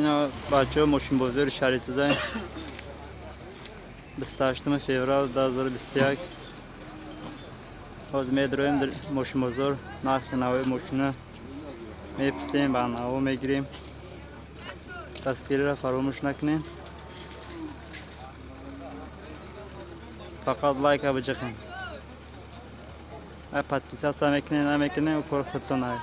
Ина бачаҳо мошинбозори шаҳри Тузай 28 феврал 2021. Ҳозир медроем мошинбозор, нархи навои мошина мепурсем, ба наво мегирем. Дастгириро фаромӯш накунем. Фақат лайка биҷиқем. Ай подписаться мекунем, намекунем, кор худтон ай.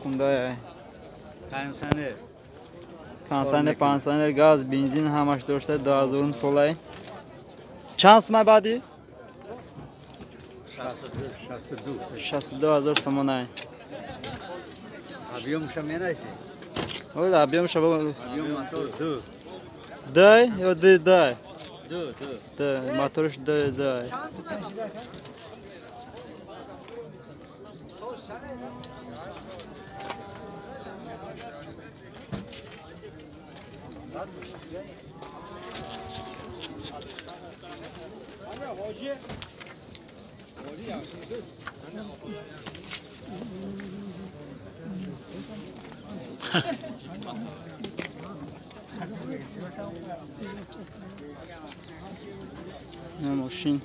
Хундай кондиционер. Кондиционер, пансионер, газ, бензин ҳамаш дошта 2000 солай. Чанд сумай баъди? 62. 62 000 сомонай. Объёмша менаси? Ой, объёмша Объём мотор 2. Дай ё д дай? 2, 2. Д, моторш д дай. Мошин.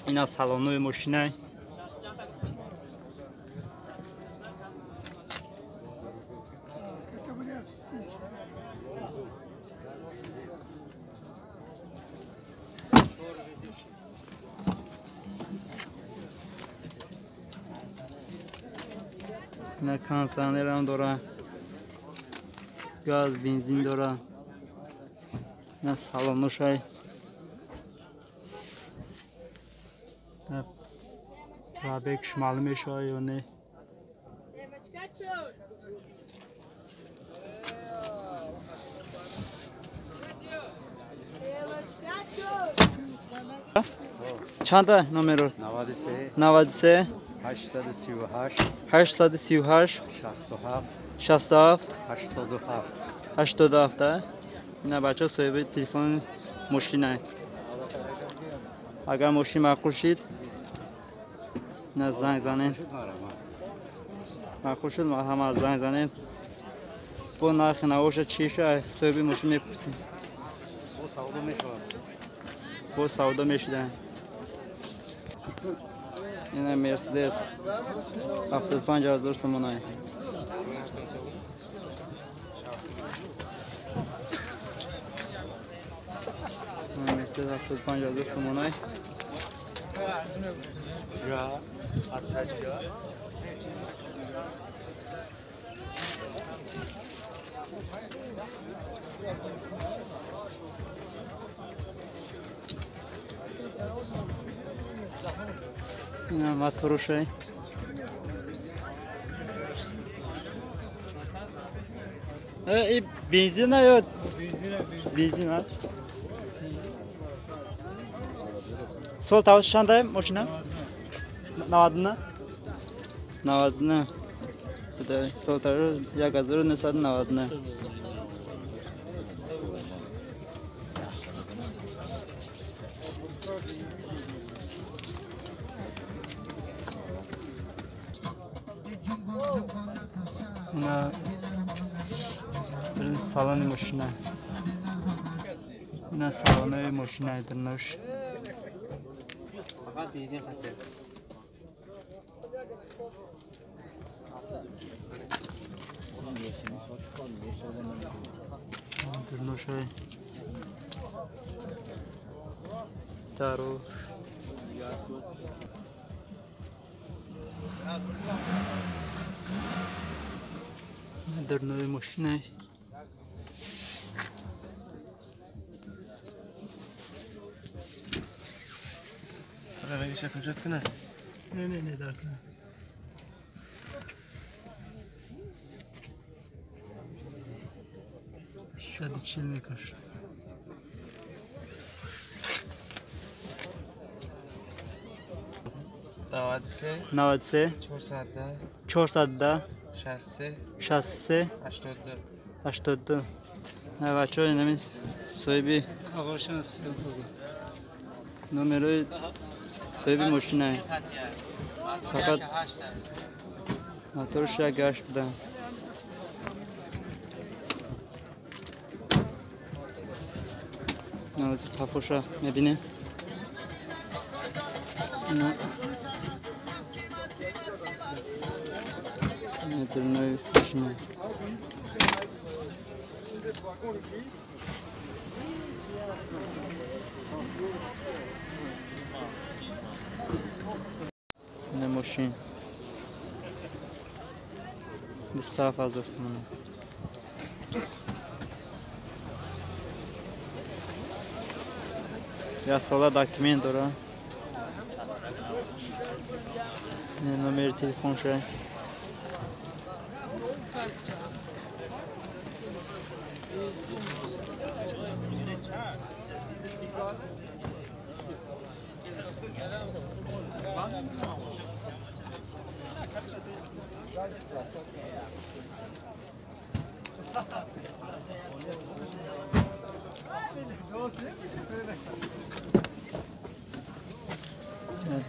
Ина салонои мошинай. Ина кондиционерам дора, газ, бензин дора. Ина салоношай. Пробегш маълум мешавад ё не? Чанда номеро? 93 93 838 838 67 67 87 87. Ина бачаҳо соҳиби телефони мошинай. Агар мошин маъқул шид, ина занг занед. Маъқул шуд, ҳама занг занед. Бо нархи навоша чиша соҳиби мошин мепурсем. Бо савдо мешавад. Бо савдо мешуда. Ина Мерседес 75 000 сомонай. Мерседес 75 000 сомонай. Ина моторушай. И бензина ё бензина. Сол тавлиш чандай мошина? 99. 99. Сол тавлиш 1999. Ина салони мошина. Ина салони мошина дирнош. Фақат бензин хатер. Дирношай. Тарош. Дирнои мошинай. Не, не, не, так. 140 мекашад. 93 93 410 410 63 63 82 82. Бачаҳо, инами соҳиби номерои соҳиби мошинае. Фақат моторш як гашт буда. Навази қафоша мебинем. Дурнои мошина. Ина мошин 27 ҳазор сомона. Як сола документ дора. Номери телефонша.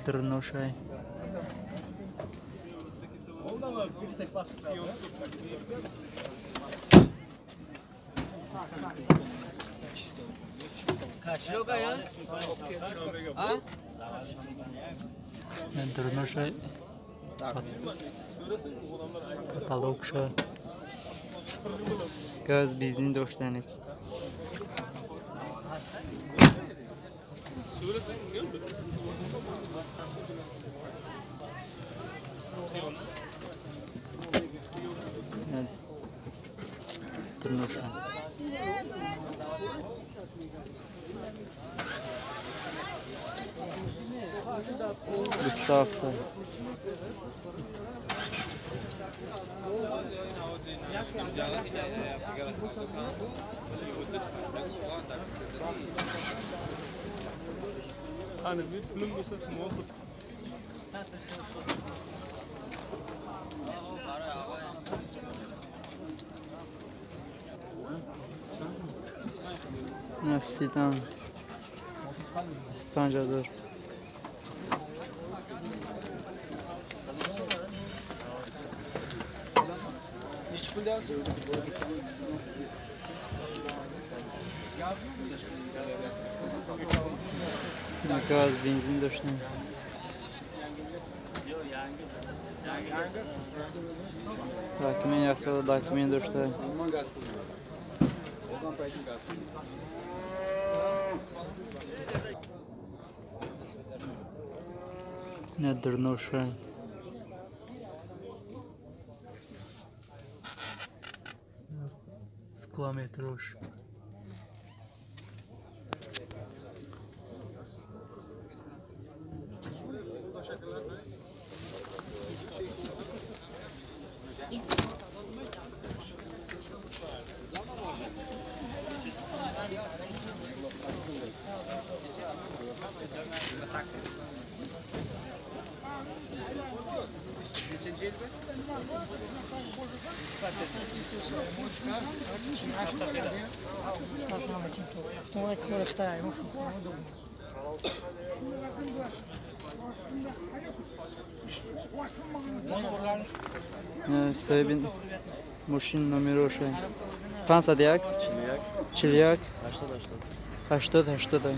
Дурношай. Дурношай. Каталогша. Газ, бензин доштаник. Дурноша. Доставка. Седан 25 ҳазор. Газ, бензин доштем. Документ, як сола документ дошта. На дурноша. Склометрош. Соҳиби мошин номероша 501 41 80 80.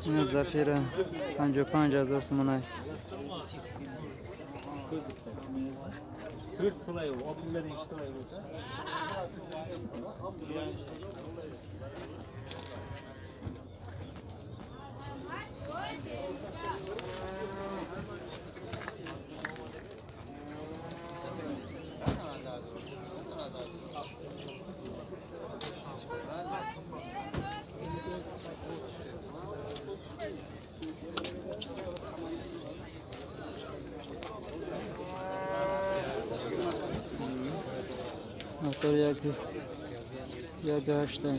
Ина Зафира 55 ҳазор сомона. Мотор як ҳашта.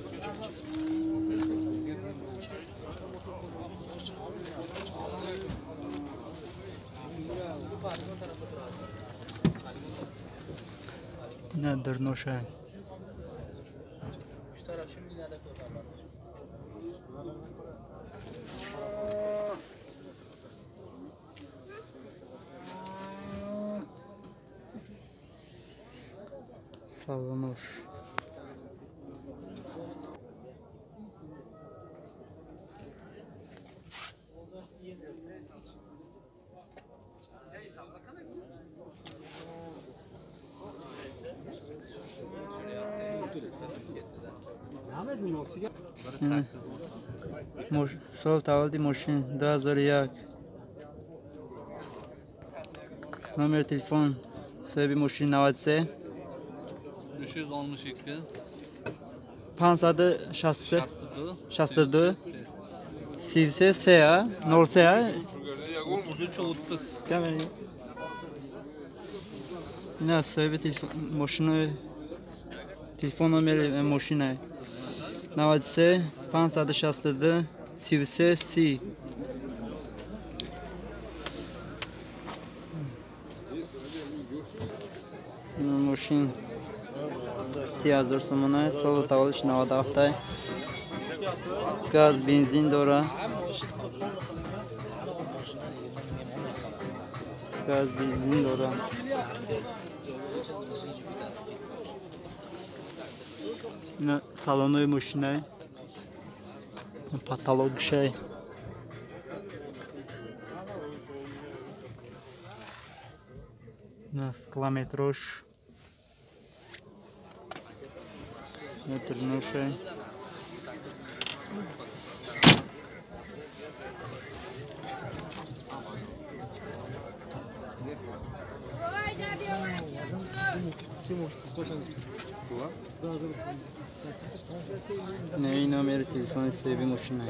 Ина дурноша. Салонош. Сол таваллуди мошин 2001. Номер телефон соҳиби мошин 93 312 563 62 33 3 03 33 30. Ина соҳиби мошинои телефон номери мошина 93 562 33 30. Мошин 30,000 сомона, соли таваллудш 97. Газ, бензин дора. Газ, бензин дора. Ина салонои мошинай. Патологшай. Ина скламетрош. Метрношай. Не, номери телефони соҳиби мошина.